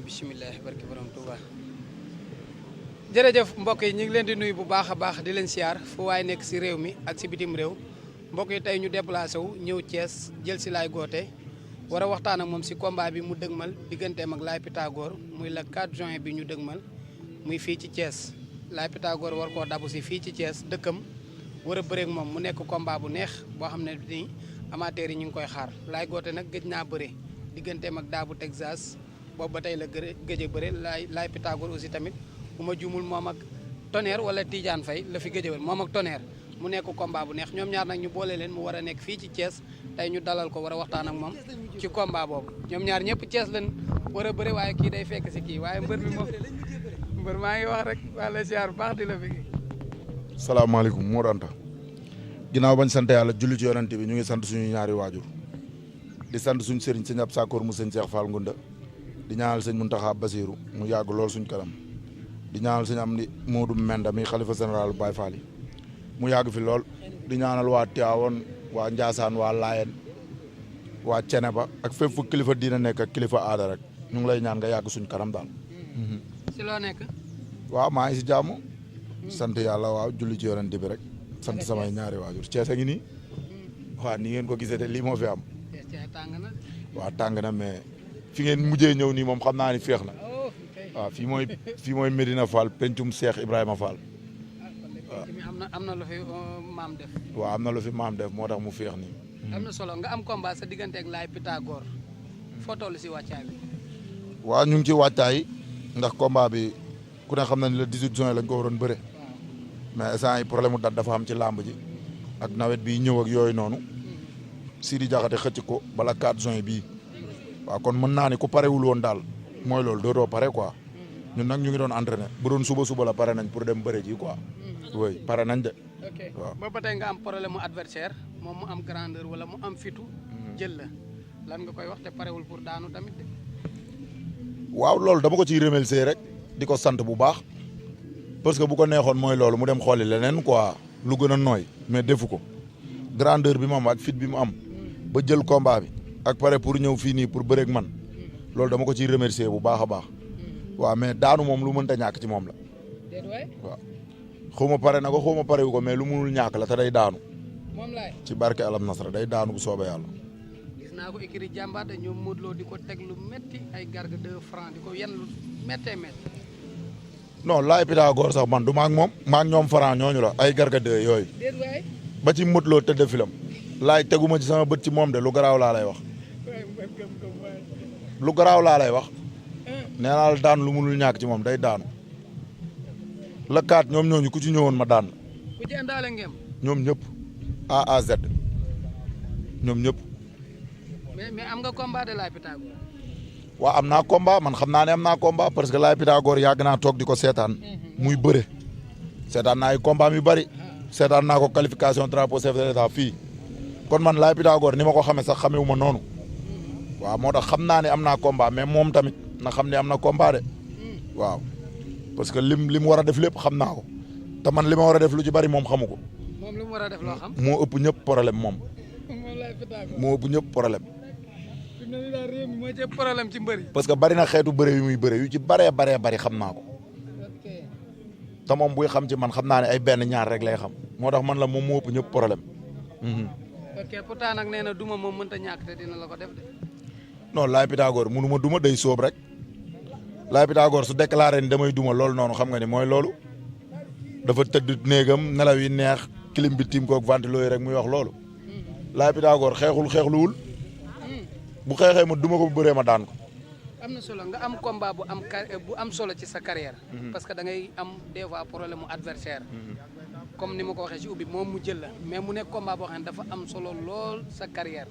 bismillahi barke borom Touba. jërëjëf mbokk yi ñu ngi leen di nuyu bu baax a baax di leen siyaar fu waay nekk si réew mi ak si bitim réew mbokk yi tey ñu déplacé wu ñëw Thiès jël si Laye Gothé war a waxtaan ak moom si combat bi mu dëgmal digganteem ak Laye Pythagore muy le 4 juin bi ñu dëgmal muy fii ci Thiès Laye Pythagore war koo dabu si fii ci Thiès dëkkam war a bëreeg moom mu nekk combat bu neex boo xam ne nii amateurs yi ñu ngi koy xaar Laye Gothé nag gëj naa bëre digganteem ak Daabu Texas boobu ba tey la gëj a bëre Laye Pythagore aussi tamit bu ma juumul moom ak Tonnerre wala Tidiane Faye la fi gëj a bëre moom ak Tonnerre mu nekk combat bu neex ñoom ñaar nag ñu boole leen mu war a nekk fii ci Thiès tey ñu dalal ko war a waxtaan ak moom ci combat boobu ñoom ñaar ñëpp Thiès lañ war a bëre waaye kii day fekk si kii waaye mbër bi moom mbër maa ngi wax rek wala ziar bu baax di la fi. salaamaaleykum Mor Anta ginnaaw bañ sant yàlla julli ci yonent bi ñu ngi sant suñu ñaari waajur di sant suñu sëriñ sëñ Abdou Sakor mu sëñ Cheikh Fall Ngunda di ñaanal sëñ Mountakha Bassirou mu yàgg lool suñ kanam di ñaanal sëñ Amdi Modou Menda mi xalifa général Baye Fall yi mu yàgg fi lool di ñaanal waa Tivaouane waa Ndiassane waa Layène waa Ceneba ak fépp fu kilifa diina nekk ak kilifa aada rek ñu ngi lay ñaan nga yàgg suñ kanam daal. si loo nekk. waaw maa ngi si jàmm. sant yàlla waaw julli ci yonent bi rek. sant samay ñaari waajur Cees a ngi nii. waaw ni ngeen ko gisee te lii moo fi am. waaw tàng na mais fi ngeen mujjee ñëw nii moom xam naa ni féex na. waaw fii mooy Medina Fall pencum Cheikh Ibrahima Fall. waaw am na lu fi maam def. waaw am na lu fi maam def moo tax mu féex nii. am na solo nga am combat sa diggante ak Laye Pythagore foo toll si wàccaay bi. waaw ñu ngi ci wàccaay ndax combat bi ku ne xam na ni le 18 juin lañ ko waroon bëre. mais instant yi problème mu date dafa am ci làmb ji ak nawet bi ñëw ak yooyu noonu Sidi Diakhaté xëcc ko bala 4 juin bii waaw kon mën naa ni ku parewul woon daal mooy loolu dootoo pare quoi ñun nag ñu ngi doon entraîné bu doon suba la pare nañ pour dem bëre ji quoi oui pare nañ de. ok waaw ba tey nga am problème mu adversaire moom mu am grandeur wala mu am fitu jël la lan nga koy wax te parewul pour daanu tamit de. waaw loolu dama ko ciy remercier rek di ko sant bu baax. parce que bu ko neexoon mooy loolu mu dem xooli leneen quoi lu gën a nooy mais defu ko grandeur bi mu am ak fit bi mu am ba jël combat bi ak pare pour ñëw fii nii pour bëreeg man loolu dama ko ciy remercier bu baax a baax waaw mais daanu moom lu mënta ñàkk ci moom la waaw xaw ma pare na ko xaw ma pare wu ko mais lu munul ñàkk la te day daanu ci barke alam nasra day daanu bu soobee yàlla. gis naa ko écrit jàmbaar de ñoom Modou Lo di ko teg lu métti ay garga 2 francs di ko yenn lu méttee métti. non Laye Pythagore sax man du ma ak moom maa ak ñoom Franc ñooñu la ay garga de yooyu ba ci Modou Lo tëdd filam Laye teguma ci sama bët ci moom de lu garaaw laa lay wax lu garaaw laa lay wax nee naa la daan lu munul ñàkk ci moom day daanu la 4 ñoom ñooñu ku ci ñëwoon ma daan ku ci indaale ngeen ñoom ñëpp A à Z ñoom ñëpp. mais am nga combat de Laye Pythagore. waaw am naa combat man xam naa ne am naa combat parce que Laye Pythagore yàgg naa toog di ko seetaan muy bëre seetaan naa ay combat yu bëri seetaan naa ko qualification drapeau chef de l'état fii kon man Laye Pythagore ni ma ko xamee sax xamee wu ma noonu waaw moo tax xam naa ne am naa combat mais moom tamit na xam ne am na combat de waaw parce que lim war a def lépp xam naa ko te man li ma war a def lu ci bëri moom xamu ko. moom li mu war a def loo xam. moo ëpp ñëpp problème moom. moo ëpp ñëpp problème. moo ci problème ci mbëri. parce que bari na xeetu bëre yu muy bëre yu ci bari xam naa ko te moom buy xam ci man xam naa ne ay benn ñaar rek lay xam moo tax man la moom moo ëpp ñëpp problème. ok pourtant nag nee na duma moom mënta ñàkk te dina la ko def de. non Laye Pythagore munu ma duma day sóob rek Laye Pythagore su déclaré ni damay duma loolu noonu xam nga ni mooy loolu dafa tëdd néegam nelaw yi neex clim bi tiim koog ventilo yi rek muy wax loolu Laye Pythagore xeexluwul bu xeexee ma duma ko bu bëree ma daan ko. am na solo nga am combat bu am solo ci sa carrière. parce que da ngay am des fois problème mu adversaire. comme ni ma ko waxee ci ubbi moom mu jël la mais mu nekk combat boo xam ne dafa am solo lool sa carrière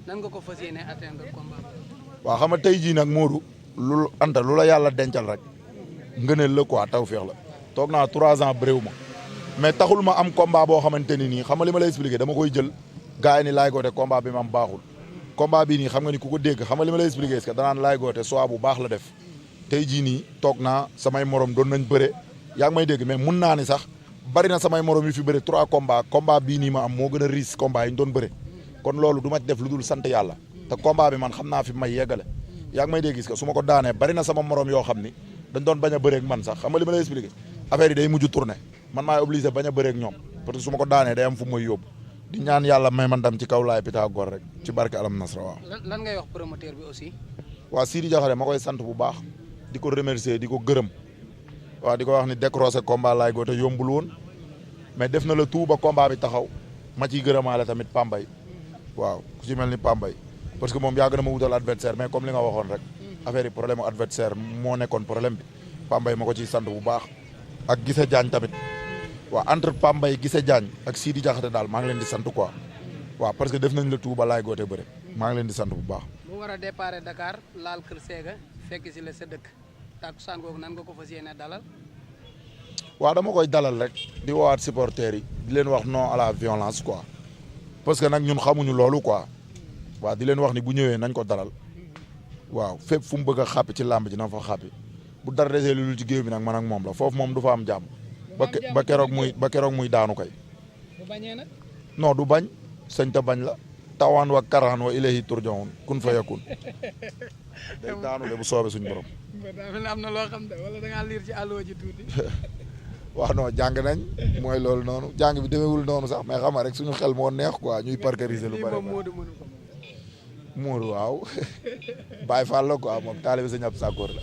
nan nga ko fas yéene atteindre combat bi. waaw xam nga tey jii nag Modou lu Anta lu la yàlla dencal rek ngëneel la quoi tawfeex la toog naa 3 ans bëréew ma mais taxul ma am combat boo xamante ni nii xam nga li ma lay expliqué dama koy jël gars yi ni Laye Gothé combat bi ma am baaxul combat bii nii xam nga ni ku ko dégg xam nga li ma lay expliqué est-ce que danaan Laye Gothé choix bu baax la def tey jii nii toog naa samay morom doon nañ bëre yaa ngi may dégg mais mun naa ni sax bari na samay morom yu fi bëre 3 combats combat bii nii ma am moo gën a riche combat yi ñu doon bëre kon loolu du ma def lu dul sant yàlla te combat bi man xam naa fi may yeggale yaa ngi may dégg gis que su ma ko daanee bari na sama morom yoo xam ni dañ doon bañ a bëreeg man sax xam nga li ma lay expliqué affaire yi day mujj tourné man maay obligé bañ a bëreeg ñoom parce que su ma ko daanee day am fu may yóbbu di ñaan yàlla may man dam ci kaw Laye Pythagore rek ci barke Alam Nasra waaw. lan ngay wax promoteur bi aussi. waaw Sidi Diakhaté ma koy sant bu baax di ko remercier di ko gërëm waaw di ko wax ni décroché combat Laye Gothé yombul woon mais def na la tout ba combat bi taxaw ma ciy gërëmaale tamit Pambay waaw ku ci mel ni Pambay parce que moom yàgg na ma wutal adversaire mais comme li nga waxoon rek affaire yi problème mu adversaire moo nekkoon problème bi Pambay ma ko ciy sant bu baax ak Gise Diagne tamit waaw entre Pambay Gise Diagne ak Sidi Diakhaté daal maa ngi leen di sant quoi waaw parce que def nañ la tout ba Laye Gothé bëre maa ngi leen di sant bu baax. bu war a départ Dakar laal Kër Sega fekk si la sa dëkk takkusaan googu nan nga ko fas yéene dalal. waaw dama koy dalal rek di woowaat supporters yi di leen wax non à la violence quoi parce que nag ñun xamuñu loolu quoi waaw di leen wax ni bu ñëwee nañ ko dalal waaw fépp fu mu bëgg a xàppi ci làmb ji na fa xàppi bu dara desee lu ci géew bi nag man ak moom la foofu moom du fa am jàmm ba keroog muy daanu kay. bu bañee nag. non du bañ sëñ ta bañ la tawaan wa karaan wa ilayhi turjaun kun fa yakun day daanu de bu soobee suñu borom. am na loo xam de wala da ngaa liir ci àlluwa ji tuuti. waaw non jàng nañ mooy loolu noonu jàng bi demeewul noonu sax mais xam nga rek suñu xel moo neex quoi ñuy parcariser lu bëri. Moodu waaw Baye Fall la quoi moom taalibe Sëñ Abdou Sakor la.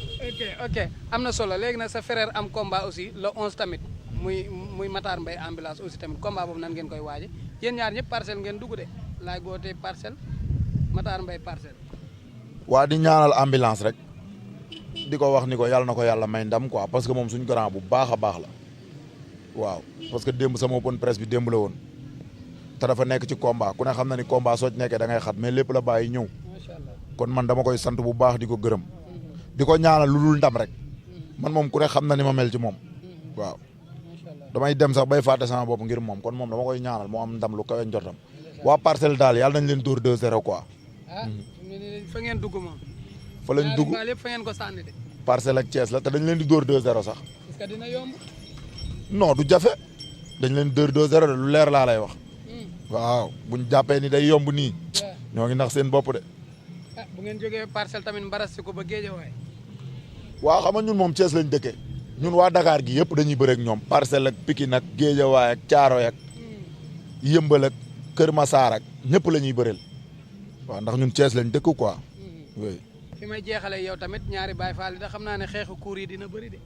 ok am na solo léegi nag sa frère am combat aussi le 11 tamit muy Matar Mbaye ambulance aussi tamit combat boobu nan ngeen koy waaje yéen ñaar ñëpp parcelle ngeen dugg de Laye Gothé parcelle Matar Mbaye parcelle. waa di ñaanal ambulance rek di ko wax ni ko yàlla na ko yàlla may ndam quoi parce que moom suñu grand bu baax a baax la waaw parce que démb sama open presse bi démb la woon. te dafa nekk ci combat ku ne xam na ni combat soo ci nekkee da ngay xat mais lépp la bàyyi ñëw kon man dama koy sant bu baax di ko gërëm di ko ñaanal lu dul ndam rek man moom ku ne xam na ni ma mel ci moom waaw damay dem sax bay fàtte sama bopp ngir moom kon moom dama koy ñaanal moo am ndam lu kawe njortam waa parcelle daal yàlla nañ leen dóor 2-0 quoi. fa ngeen dugg moom. fa lañ dugg lépp fa ngeen ko sànni de. parcelle ak Thiès la te dañ leen di dóor 2-0 sax. est-ce que dina yomb. non du jafe dañ leen dóor 2-0 de lu leer laa lay wax. waaw buñ jàppee ni day yomb nii ñoo ngi nax seen bopp de. bu ngeen jógee parcelle tamit mbarasi ko ba Géejawaay. waaw xam nga ñun moom Thiès lañ dëkkee ñun waa Dakar gi yëpp dañuy bëre ak ñoom Parcelles ak Pikine ak Géejawaay ak Thiaroye ak Yëmbal ak Kër Massar ak ñëpp la ñuy bëreel waaw ndax ñun Thiès lañ dëkk quoi. oui. fi may jeexalee yow tamit ñaari Baye Fall yi da xam naa ne xeexu kuur yi dina bëri de.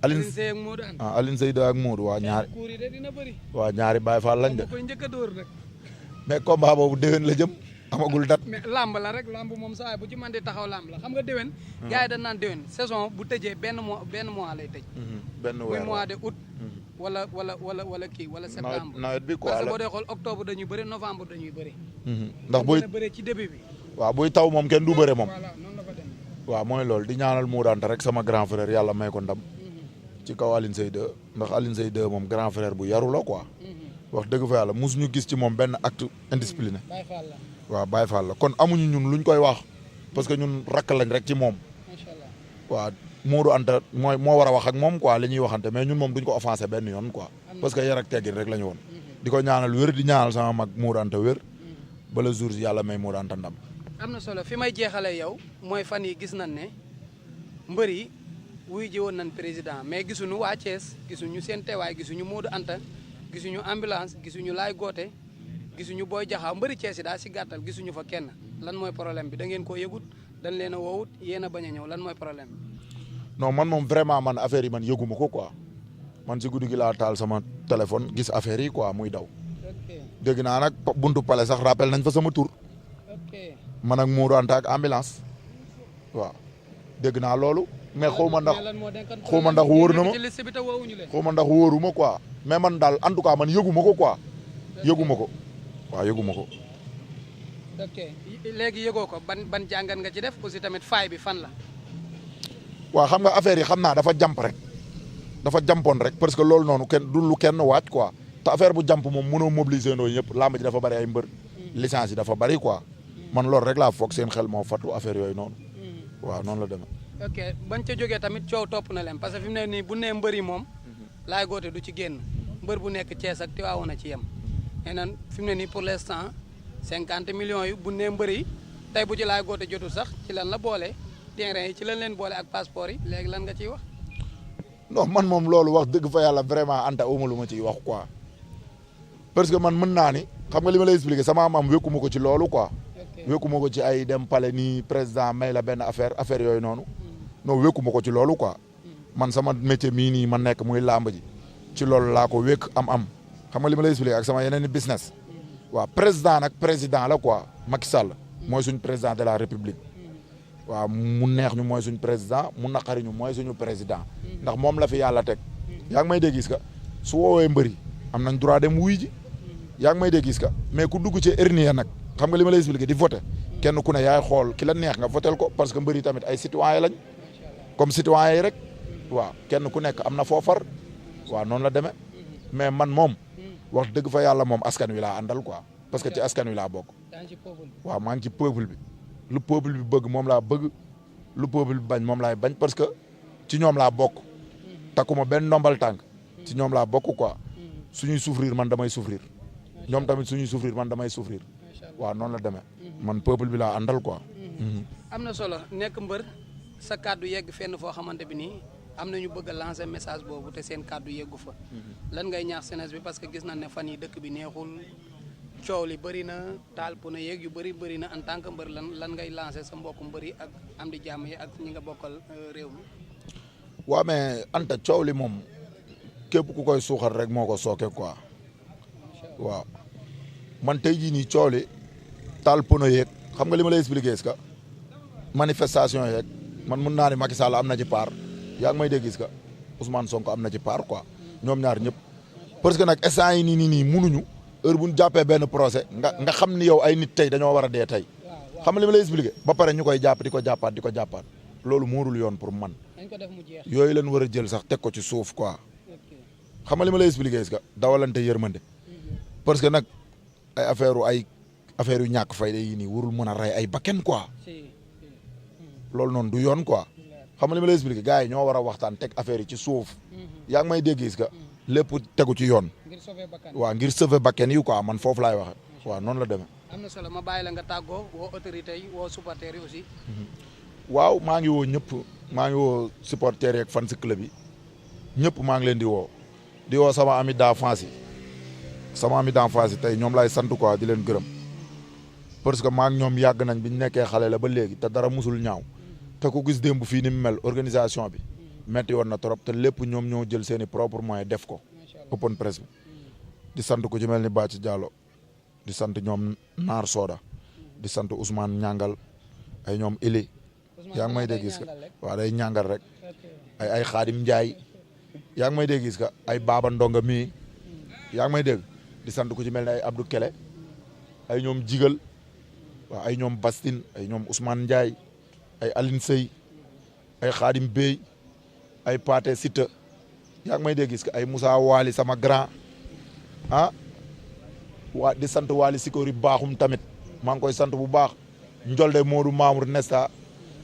Alioune Seye ak Modou Anta Alioune Seye ak Modou waa ñaari kuur yi de dina bëri. waa ñaari Baye Fall lañ de. koy njëkk a dóor nag. mais combat boobu déwén la jëm amagul dat. mais lamb la rek lamb moom saa bu ci mën di taxaw lamb la xam nga déwén. gars yi dañ naan déwén saison bu tëjee benn mois lay tëj. benn weer muy mois de août. wala kii wala septembre. nawet bi quoi parce que boo dee xool octobre dañuy bëri novembre dañuy bëri. ndax buy bëri ci début bi. waaw buy taw moom kenn du bëre moom. voilà noonu la ko demee. waaw mooy loolu di ñaanal Modou Anta rek sama grand frère yàlla may ko ndam. ci kaw Alioune Seye 2 ndax Alioune Seye 2 moom grand frère bu yaru la quoi. wax dëgg fa yàlla mus ñu gis ci moom benn acte indiscipliné. Baye Fall la. waaw Baye Fall la kon amuñu ñun luñ koy wax parce que ñun rakk lañ rek ci moom. macha allah waaw Modou Anta moo war a wax ak moom quoi li ñuy waxante mais ñun moom duñ ko offensé benn yoon quoi. parce que yar ak teggin rek la ñu woon. di ko ñaanal wér di ñaanal sama mag Modou Anta wér. ba le jour yàlla may Modou Anta ndam. am na solo fi may jeexalee yow mooy fan yi gis nañ ne mbër yi wuy ji woon nañ président mais gisuñu waa Thiès gisuñu seen teewaay gisuñu Modou Anta gisuñu ambulance gisuñu Laye Gothé gisuñu Boy Jaxaaw mbëri Thiès yi daal si gàttal gisuñu fa kenn lan mooy problème bi da ngeen koo yëgut dañ leen a woowut yéen a bañ a ñëw lan mooy problème bi. non man moom vraiment man affaire yi man yëguma ko quoi man si guddi gi laa taal sama téléphone gis affaire yi quoi muy daw. dégg naa nag buntu pale sax rappel nañ fa sama tur. man ak Modou Anta ak ambulance waaw dégg naa loolu. mais xaw ma ndax wóor na ma xaw ma ndax wóoruma quoi mais man daal en tout cas man yëguma ko quoi yëguma ko waaw yëguma ko. ok léegi yëgoo ko ban jàngat nga ci def aussi tamit faay bi fan la. waaw xam nga affaire yi xam naa dafa jàmp rek dafa jàmpoon rek parce que loolu noonu kenn du lu kenn waaj quoi te affaire bu jàmp moom mënoo mobiliser ndoo ñëpp làmb ji dafa bari ay mbër licence yi dafa bari quoi man loolu rek laa foog seen xel moo fattu affaire yooyu noonu. waaw noonu la demee. ok bañ ca jógee tamit coow topp na leen parce que fi mu ne nii bu nee mbëri moom. Laye Gothé du ci génn mbër bu nekk Thiès ak Tivaouane a ci yem. nee nan fi mu ne nii pour l'instant 50 millions yu bu nee mbëri tey bu ci Laye Gothé jotul sax ci lan la boole terrain yi ci lan leen boole ak passeport yi léegi lan nga ciy wax. non man moom loolu wax dëgg fa yàlla vraiment anta awma lu ma ciy wax quoi parce que man mën naa ni xam nga li ma lay expliquer sama am wékkuma ko ci loolu quoi. wékkuma ko ci ay dem pale nii président may la benn affaire yooyu noonu. non wékkuma ko ci loolu quoi. man sama métier mii nii ma nekk muy làmb ji ci loolu laa ko wékk am xam nga li ma lay expliquer ak sama yeneen business. waaw président nag président la quoi Macky Sall mooy suñ président de la république. waaw mu neex ñu mooy suñu président mu naqari ñu mooy suñu président ndax moom la fi yàlla teg yaa ngi may dégg gis ka su woowee mbëri am nañ droit dem wuy ji yaa ngi may dégg gis ka mais ku dugg ci hernie nag xam nga li ma lay expliqué di voté kenn ku ne yaay xool ki la neex nga votel ko parce que mbëri tamit ay citoyen lañ comme citoyen yi rek waaw kenn ku nekk am na foofar waaw noonu la demee mais man moom wax dëgg fa yàlla moom askan wi laa àndal quoi parce que ci askan wi laa bokk waaw maa ngi ci peuple bi lu peuple bi bëgg moom laa bëgg lu peuple bi bañ moom laay bañ parce que ci ñoom laa bokk takkuma benn ndombal tànk ci ñoom laa bokk quoi suñuy souffrir man damay souffrir ñoom tamit suñuy souffrir man damay souffrir waaw noonu la demee man peuple bi laa àndal quoi. am na solo nekk mbër sa kàddu yegg fenn foo xamante bi nii am na ñu bëgg a lancer message boobu te seen kàddu yeggu fa lan ngay ñaax jeunesse bi parce que gis nañ ne fan yi dëkk bi neexul. coow li bëri na taal pneu yeeg yu bëri na en tant que mbër lan ngay lancé sa mbokku mbëri ak am di jàmm yi ak ñi nga bokkal réew mi. waaw mais anta coow li moom képp ku koy suuxal rek moo ko sooke quoi waaw man tey jii nii coow li taal pneu yeeg xam nga li ma lay expliqué est-ce que manifestation yeeg man mun naa ne Macky Sall am na ci part yaa ngi may dégg est-ce que Ousmane Sonko am na ci part quoi ñoom ñaar ñëpp parce que nag instant yi nii munuñu. heure bu ñu jàppee benn procès nga xam ni yow ay nit tey dañoo war a dee tey xam nga li ma lay expliqué ba pare ñu koy jàpp di ko jàppaat loolu moorul yoon pour man yooyu leen war a jël sax teg ko ci suuf quoi xam nga li ma lay expliqué est-ce que dawalante yërmande parce que nag ay affaire yu ñàkk fayda yi nii warul mën a rey ay bakken quoi loolu noonu du yoon quoi xam nga li ma lay expliqué gars yi ñoo war a waxtaan teg affaire yi ci suuf yaa ngi may dégg est-ce que lépp tegu ci yoon. waaw ngir sauver bakkan yi quoi man foofu laay waxe waaw noonu la demee. am na solo ma bàyyi la nga tàggoo woo autorités yi woo supporters yi aussi. waaw maa ngi woo ñëpp maa ngi woo supporters yi ak fans club yi ñëpp maa ngi leen di woo sama ami d'enfance yi tey ñoom laay sant quoi di leen gërëm parce que maa ngi ñoom yàgg nañ bi ñu nekkee xale la ba léegi te dara musul ñaaw te ku gis démb fii ni mu mel organisation bi. metti woon na trop te lépp ñoom ñoo jël seeni propre moyen def ko open press bi di sant ku ci mel ni Bathie Diallo di sant ñoom Naar Soda di sant Ousmane Ñangal ay ñoom Ili yaa ngi may dégg gis ka waaw day ñàngal rek ay Xaadim Njaay yaa ngi may dégg gis ka ay Baba Ndonga mii yaa ngi may dégg di sant ku ci mel ni ay Abdou Kele ay ñoom Jigal waaw ay ñoom Bastine ay ñoom Ousmane Ndiaye ay Aline Sey ay Xaadim Bey ay Pathé Sita yaa ngi may dégg gis ka ay Moussa Wali sama grand di sant Wali Sikori baaxum tamit maa ngi koy sant bu baax Njolde Modou Mamour Nesta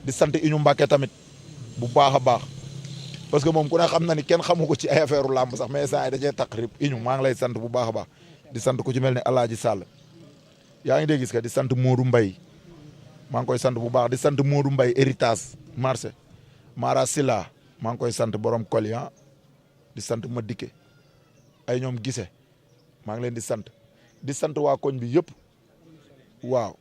di sant Iñu Mbàkke tamit bu baax a baax parce que moom ku ne xam na ni kenn xamu ko ci ay affaire u làmb sax mais saa yi dajee taq rib Iñu maa ngi lay sant bu baax a baax di sant ku ci mel ni Alaaji Sall yaa ngi dégg gis ka di sant Modou Mbaye maa ngi koy sant bu baax di sant Modou Mbaye héritage marché Mara Silla maa ngi koy sant borom Kolian di sant ma dikke ay ñoom gise maa ngi leen di sant waa koñ bi yëpp waaw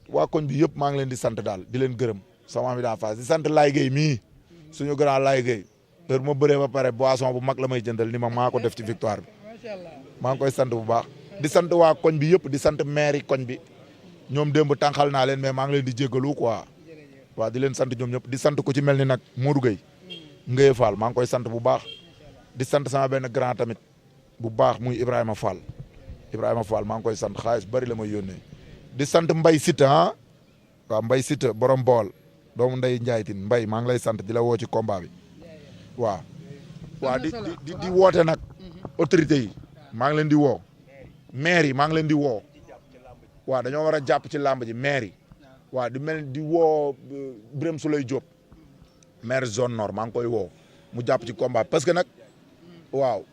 waa koñ bi yëpp maa ngi leen di sant daal di leen gërëm sama mi daa faas di sant Laye Gueye mii suñu grand Laye Gueye heure ma bëree ba pare boisson bu mag la may jëndal ni ma maa ko def ci victoire bi maa ngi koy sant bu baax di sant waa koñ bi yëpp di sant maire yi koñ bi ñoom démb tànqal naa leen mais maa ngi leen di jéggalu quoi waaw di leen sant ñoom ñëpp di sant ku ci mel ni nag Modou Gueye Ngeye Fall maa ngi koy sant bu baax di sant sama benn grand tamit bu baax muy Ibrahima Fall maa ngi koy sant xaalis bari la may yónnee di sant Mbaye Sita waaw Mbaye Sita borom bool doomu Ndeye Ndiaye Tine Mbaye maa ngi lay sant di la woo ci combat bi waaw di woote nag autorité yi maa ngi leen di woo maire yi maa ngi leen di woo waaw dañoo war a jàpp ci làmb ji maire yi waaw di mel di woo Birame Souleye Diop maire zone nord maa ngi koy woo mu jàpp ci combat parce que nag waaw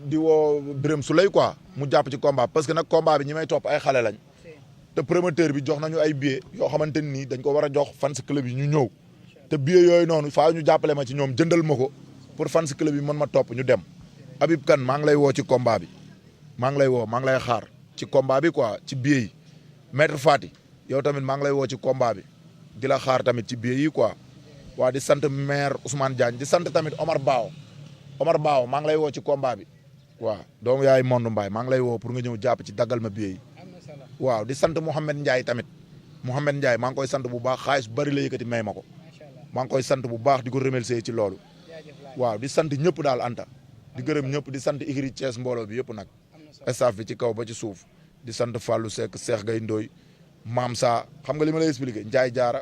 di woo Birame Souleye quoi mu jàpp ci combat parce que nag combat bi ñi may topp ay xale lañ te promoteur bi jox nañu ay billets yoo xamante ni dañ ko war a jox fans club yi ñu ñëw te billets yooyu noonu faa ñu jàppale ma ci ñoom jëndal ma ko pour fans club yi mën ma topp ñu dem Habib Kane maa ngi lay woo ci combat bi maa ngi lay woo maa ngi lay xaar ci combat bi quoi ci billets yi maître Fati yow tamit maa ngi lay woo ci combat bi di la xaar tamit ci billets yi quoi waa di sant maire Ousmane Diagne di sant tamit Omar Bao maa ngi lay woo ci combat bi waaw doomu yaay Mondou Mbaye maa ngi lay woo pour nga ñëw jàpp ci daggal ma billets yi waaw di sant Mouhamed Ndiaye tamit Mouhamed Ndiaye maa ngi koy sant bu baax xaalis bu bari la yëkkati may ma ko maa ngi koy sant bu baax di ko remercier ci loolu waaw di sant ñëpp daal Anta di gërëm ñëpp di sant Igri Thiès mbooloo bi yëpp nag staff bi ci kaw ba ci suuf di sant Fallou Seck Cheikh Gaye Ndoy Maam Sa xam nga li ma lay expliquer Ndiaye Jaara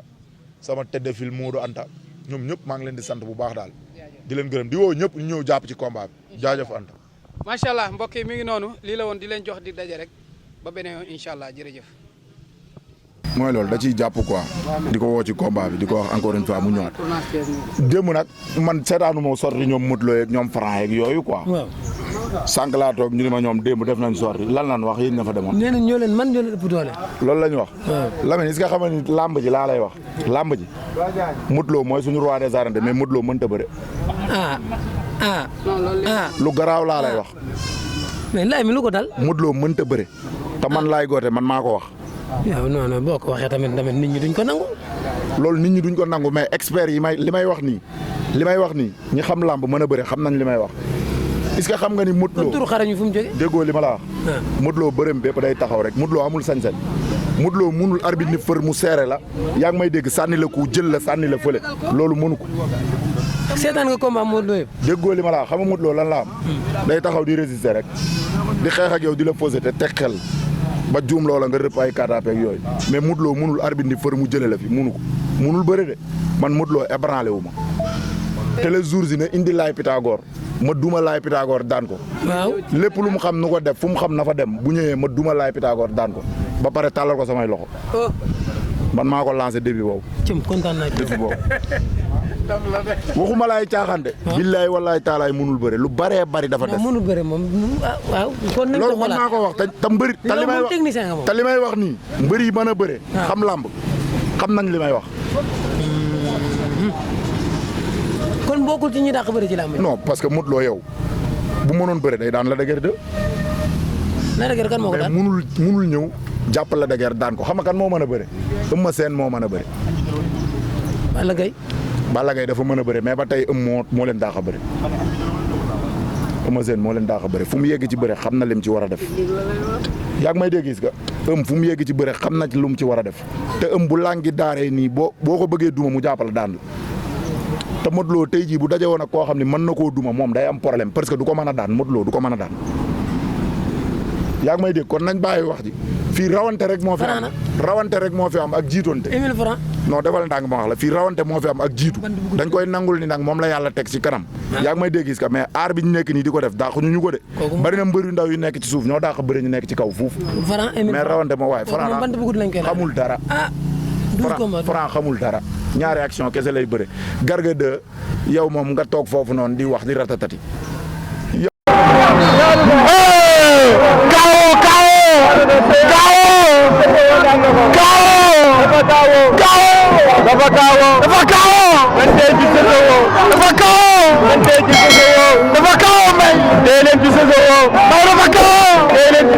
sama tête de file Modou Anta ñoom ñëpp maa ngi leen di sant bu baax daal di leen gërëm di woo ñëpp ñu ñëw jàpp ci combat bi jaajëf Anta. macha allah mbokk yi mi ngi noonu lii la woon di leen jox di daje rek ba beneen yoon incha allah jërëjëf. mooy loolu da ciy jàpp quoi di ko woo ci combat bi di ko wax encore une fois mu ñëwaat démb nag man seetaanu moo sorti ñoom Modou Lo yeeg ñoom Franc yeeg yooyu quoi. waaw. sànq laa toog ñu ne ma ñoom démb def nañ sorti lan wax yéen ña fa demoon. nee nañ ñoo leen ëpp doole. loolu la ñu wax. waaw Lamine est-ce que xam nga ni làmb ji laa lay wax làmb ji Modou Lo mooy suñu roi des arènes mais Modou Lo mënta bëre. lu garaaw laa lay wax. mais laay mi lu ko dal. Modou Lo mënta bëre te man laay goote man maa ko wax. waaw non boo ko waxee tamit nit ñi duñ ko nangu. loolu nit ñi duñ ko nangu mais experts yi li may wax nii ñi xam làmb mën a bëre xam nañ li may wax est-ce que xam nga ni Modou Lo turu xarañu fu mu jógee. déggoo li ma la wax. Modou Lo bërëm bépp day taxaw rek Modou Lo amul sañ-sañ Modou Lo munul arbitre ni fër mu seere la yaa ngi may dégg sànni la ku jël la sànni la fële loolu mënu ko. seetaan nga combat Modou Lo yëpp. déggoo li ma la wax xam nga Modou Lo lan la am. day taxaw di résister rek di xeex ak yow di la posé te teg xel ba juum loola nga rëpp ay kàddaap ak yooyu mais Modou Lo munul arbitre ni fër mu jëlee la fi munu ko munul bëre de man Modou Lo ébranlé wu ma te les jours yi ne indi laay Pythagore ma duma laay Pythagore daan ko. waaw lépp lu mu xam nu ko def fu mu xam na fa dem bu ñëwee ma duma laay Pythagore daan ko ba pare tàllal ko samay loxo. man maa ko lancé début boobu. cëm kontaan naa début boobu. waxuma laay caaxaan de. billaay wallaay taalaay munul bëre lu bëree bëri dafa def. munul bëre moom waaw. kon nañ ko loolu mën naa ko wax te mbëri. te li may wax nii mbëri yi mën a bëre. xam làmb xam nañ li may wax. kon bokkul ci ñi dàq bëre ci làmb. non parce que Modou Lo yow bu mënoon bëre day daan la dëgër de. la dëgër kan moo ko daan mais munul ñëw jàppal la dëgër daan ko xam nga kan moo mën a bëre. Eumeu Sène moo mën a bëre. Balla Gaye dafa mën a bëre mais ba tey moo leen daax a bëre. Eumeu Sène moo leen daax a bëre fu mu yegg ci bëre xam na lim ci war a def. yaa ngi may dégg gis nga fu mu yegg ci bëre xam na ci lu mu ci war a def te bu langi daaree nii boo ko bëggee duma mu jàppal daan la. te Modou Lo tey jii bu daje woon ak koo xam ne mën na koo duma moom day am problème parce que du ko mën a daan Modou Lo du ko mën a daan. yaa ngi may dégg kon nañ bàyyi wax ji fii rawante rek moo fi am ak jiitoonte. Émile Franc. non defal ndànk ma wax la fii rawante moo fi am ak jiitu dañ koy nangul ni nag moom la yàlla teg ci kanam. yaa ngi may dégg gis ka mais aar bi ñu nekk nii di ko def daaxu ñu ko de. bari na mbër yu ndaw yu nekk ci suuf ñoo daax bëri ñu nekk ci kaw fuuf. mais rawante moo waaye Franc xamul dara. Franc xamul dara ñaari action kese lay bëre Garga 2 yow moom nga toog foofu noonu di wax di ratatati. dafa